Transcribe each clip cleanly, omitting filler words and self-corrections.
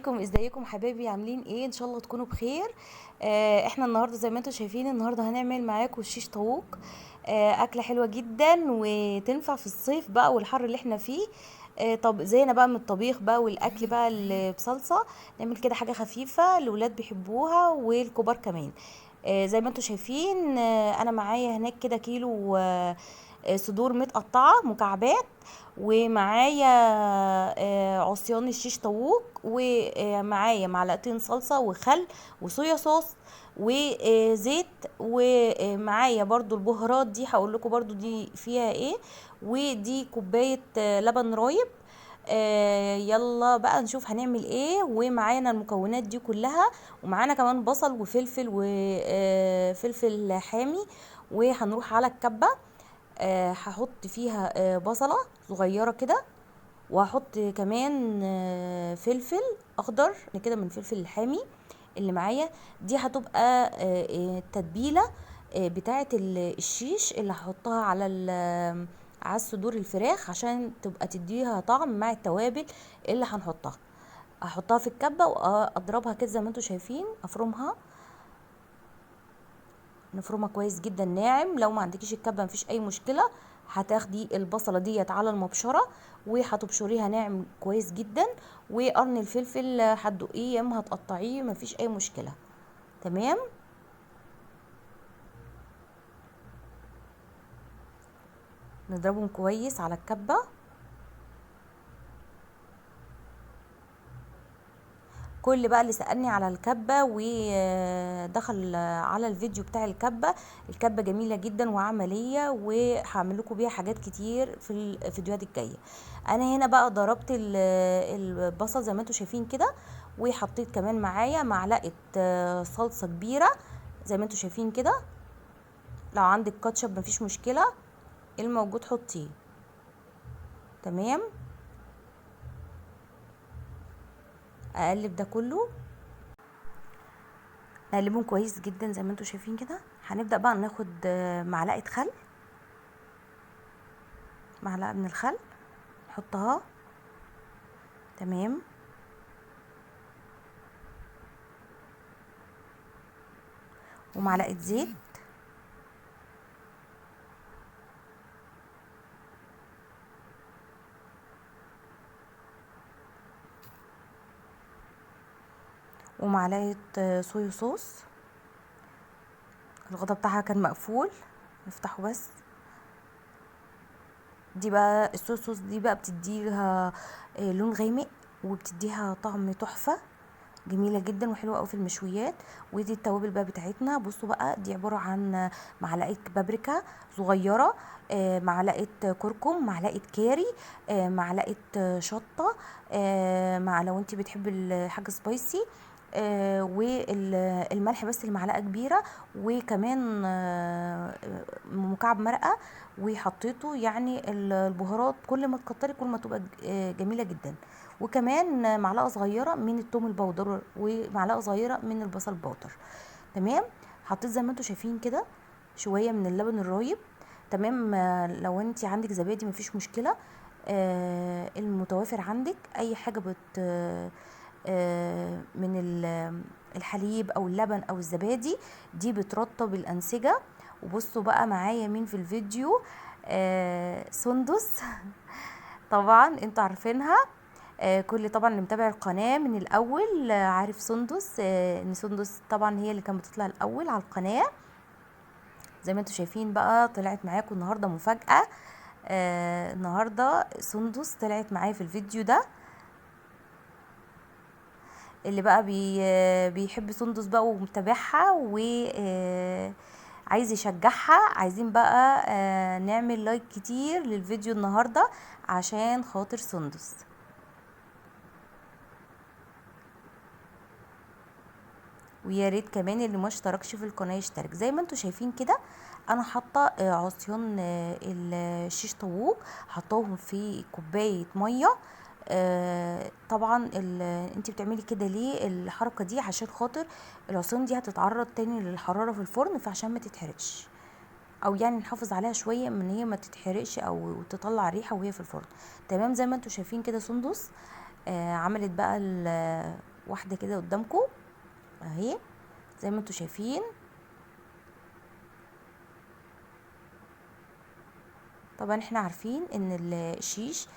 عليكم، ازيكم حبايبي؟ عاملين ايه؟ ان شاء الله تكونوا بخير. احنا النهارده زي ما انتم شايفين النهارده هنعمل معاكم الشيش طاووق. اكله حلوة جدا وتنفع في الصيف بقى والحر اللي احنا فيه. طب زينا بقى من الطبيخ بقى والاكل بقى اللي بصلصه، نعمل كده حاجة خفيفة الولاد بيحبوها والكبار كمان. زي ما انتم شايفين، انا معايا هناك كده كيلو صدور متقطعه مكعبات، ومعايا عصيان الشيش طاووق، ومعايا معلقتين صلصه وخل وصويا صوص وزيت، ومعايا برضو البهارات دي هقول لكم برضو دي فيها ايه، ودي كوباية لبن رايب. يلا بقى نشوف هنعمل ايه. ومعانا المكونات دي كلها، ومعانا كمان بصل وفلفل وفلفل حامي. وهنروح على الكبه. هحط فيها بصله صغيرة كده، وهحط كمان فلفل اخضر كده من فلفل الحامي اللي معايا. دي هتبقى التتبيله بتاعه الشيش اللي هحطها على صدور الفراخ عشان تبقى تديها طعم مع التوابل اللي هنحطها. هحطها في الكبه واضربها كده زي ما انتم شايفين، افرمها، نفرمها كويس جدا ناعم. لو ما عندكيش الكبه مفيش اي مشكلة، هتاخدي البصله ديت على المبشره وهتبشريها ناعم كويس جدا، وقرن الفلفل هتدقيه يا اما هتقطعيه، مفيش اي مشكلة. تمام، نضربهم كويس على الكبه. كل بقى اللي سألني على الكبة ودخل على الفيديو بتاع الكبة، الكبة جميلة جدا وعملية، وهعمل لكم بيها حاجات كتير في الفيديوهات الجاية. انا هنا بقى ضربت البصل زي ما انتم شايفين كده، وحطيت كمان معايا معلقة صلصة كبيرة زي ما انتم شايفين كده. لو عندك كاتشب مفيش مشكلة، الموجود حطيه. تمام، اقلب ده كله، نقلبهم كويس جدا زي ما انتم شايفين كده. هنبدأ بقى ناخد معلقة خل، معلقة من الخل نحطها. تمام، ومعلقة زيت، ومعلقة صويا صوص. الغطا بتاعها كان مقفول، نفتحه بس. دي بقى الصويا صوص دي بقى بتديها لون غامق وبتديها طعم تحفة جميلة جدا وحلوة قوي في المشويات. ودي التوابل بقى بتاعتنا. بصوا بقى، دي عبارة عن معلقة بابريكا صغيرة، معلقة كركم، معلقة كاري، معلقة شطة، مع لو انتي بتحبي الحاجة سبايسي، والملح بس المعلقة كبيرة، وكمان مكعب مرقة. وحطيته يعني البهارات كل ما تكتري كل ما تبقى جميلة جدا. وكمان معلقة صغيرة من التوم البودر، ومعلقة صغيرة من البصل البودر. تمام، حطيت زي ما انتم شايفين كده شوية من اللبن الرايب. تمام، لو انت عندك زبادي مفيش مشكلة، المتوافر عندك اي حاجة من الحليب او اللبن او الزبادي، دي بترطب الانسجة. وبصوا بقى معايا مين في الفيديو، سندس طبعا انتوا عارفينها، كل طبعا اللي متابع القناة من الاول، عارف سندس، ان سندس طبعا هي اللي كانت بتطلع الاول على القناة. زي ما انتوا شايفين بقى طلعت معاكم النهارده مفاجاة، النهارده سندس طلعت معايا في الفيديو ده. اللي بقى بيحب سندس بقى ومتابعها و عايز يشجعها، عايزين بقى نعمل لايك كتير للفيديو النهارده عشان خاطر سندس. ويا ريت كمان اللي ما اشتركش في القناة يشترك. زي ما انتوا شايفين كده انا حاطه عصيان الشيش طاووق، حطاهم في كوباية مية. طبعا انت بتعملي كده ليه الحركة دي؟ عشان خاطر العصيان دي هتتعرض تاني للحرارة في الفرن، فعشان ما تتحرقش، او يعني نحافظ عليها شوية من هي ما تتحرقش او تطلع ريحه وهي في الفرن. تمام، زي ما انتوا شايفين كده سندس عملت بقى واحدة كده قدامكم اهي زي ما انتوا شايفين. طبعا احنا عارفين ان الشيش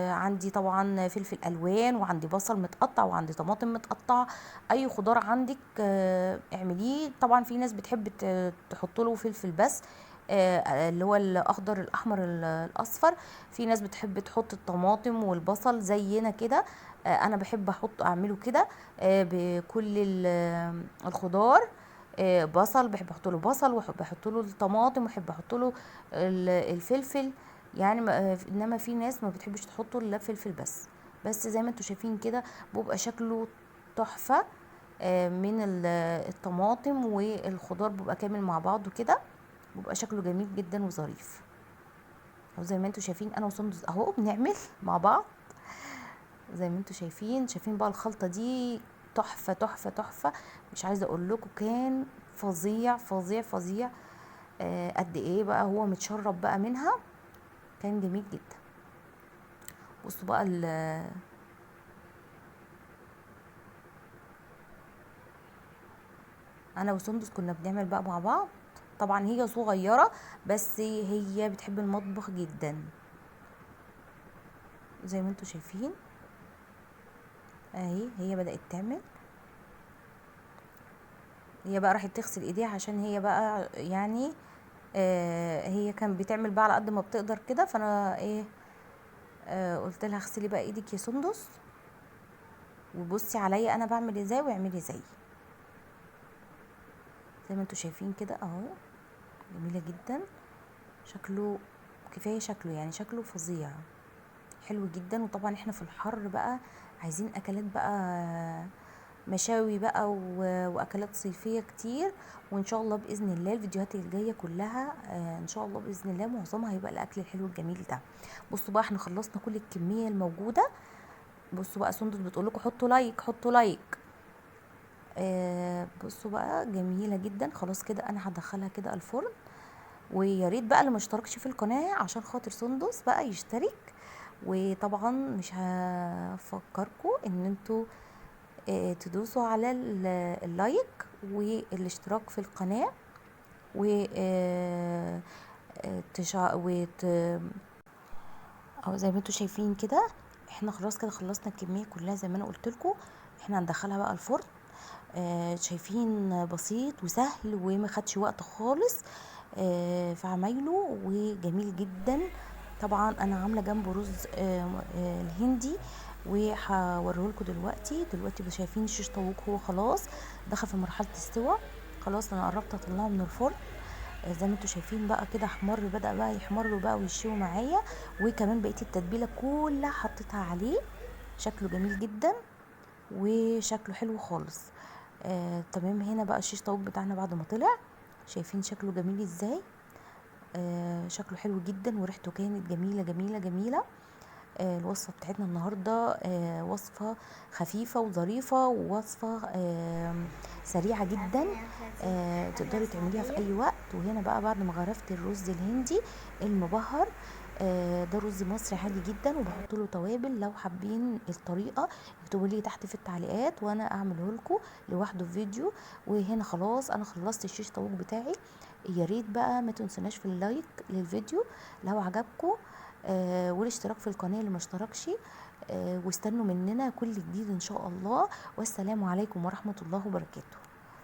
عندي طبعا فلفل الوان، وعندي بصل متقطع، وعندي طماطم متقطع، اي خضار عندك اعمليه. طبعا في ناس بتحب تحط له فلفل بس، اللي هو الاخضر الاحمر الاصفر. في ناس بتحب تحط الطماطم والبصل زينا كده، انا بحب اعمله كده بكل الخضار، بصل بحب احط له بصل، وبحب احط له الطماطم، وبحب احط له الفلفل يعني. انما في ناس ما بتحبش تحطه الا فلفل بس. بس زي ما انتوا شايفين كده بيبقى شكله تحفة، من الطماطم والخضار بيبقى كامل مع بعضه كده، بيبقى شكله جميل جدا وظريف. وزي ما انتوا شايفين انا وسندس اهو بنعمل مع بعض زي ما انتوا شايفين. شايفين بقى الخلطة دي تحفة تحفة تحفة، مش عايزه اقول لكم كان فظيع فظيع فظيع. قد ايه بقى هو متشرب بقى منها، كان جميل جدا. بصوا بقى انا وسندس كنا بنعمل بقى مع بعض. طبعا هي صغيرة بس هي بتحب المطبخ جدا زي ما انتوا شايفين اهي. هي بدأت تعمل، هي بقى راحت تغسل ايديها عشان هي بقى يعني هي كان بتعمل بقى على قد ما بتقدر كده. فانا ايه قلت لها اغسلي بقى ايدك يا سندس وبصي عليا انا بعمل ازاي واعملي زي ما انتوا شايفين كده اهو. جميلة جدا شكله، كفاية شكله يعني، شكله فظيع حلو جدا. وطبعا احنا في الحر بقى عايزين اكلات بقى مشاوي بقى واكلات صيفية كتير. وان شاء الله باذن الله الفيديوهات الجاية كلها ان شاء الله باذن الله معظمها هيبقى الاكل الحلو الجميل ده. بصوا بقى احنا خلصنا كل الكمية الموجودة. بصوا بقى سندس بتقول لكم حطوا like حطوا like. بصوا بقى جميلة جدا. خلاص كده انا هدخلها كده الفرن. ويا ريت بقى اللي ما اشتركش في القناة عشان خاطر سندس بقى يشترك. وطبعا مش هفكركم ان انتوا تدوسوا على ال like والاشتراك في القناة و او زي ما انتوا شايفين كده احنا خلاص كده خلصنا الكمية كلها زي ما انا قلت لكم. احنا هندخلها بقى الفرن. شايفين بسيط وسهل وما خدش وقت خالص في عمايله وجميل جدا. طبعا انا عامله جنبه رز الهندي وهوريه لكم دلوقتي. دلوقتي شايفين الشيش طاووق هو خلاص دخل في مرحلة السوى، خلاص انا قربت اطلعه من الفرن. زي ما انتوا شايفين بقى كده احمر، بدأ بقى يحمر بقى ويشوي معايا. وكمان بقية التتبيله كلها حطيتها عليه، شكله جميل جدا وشكله حلو خالص. تمام. هنا بقى الشيش طاووق بتاعنا بعد ما طلع شايفين شكله جميل ازاي، شكله حلو جدا وريحته كانت جميلة جميلة جميلة. الوصفة بتاعتنا النهارده وصفه خفيفة وظريفه ووصفه سريعة جدا، تقدري تعمليها في اي وقت. وهنا بقى بعد ما غرفت الرز الهندي المبهر، ده رز مصري عادي جدا وبحط له توابل. لو حابين الطريقة اكتبوا لي تحت في التعليقات وانا اعمله لكم لوحده في فيديو. وهنا خلاص انا خلصت الشيش طاووق بتاعي. يا ريت بقى ما تنسوناش في ال like للفيديو لو عجبكم، والاشتراك في القناة اللي ما اشتركش، واستنوا مننا كل جديد ان شاء الله. والسلام عليكم ورحمة الله وبركاته.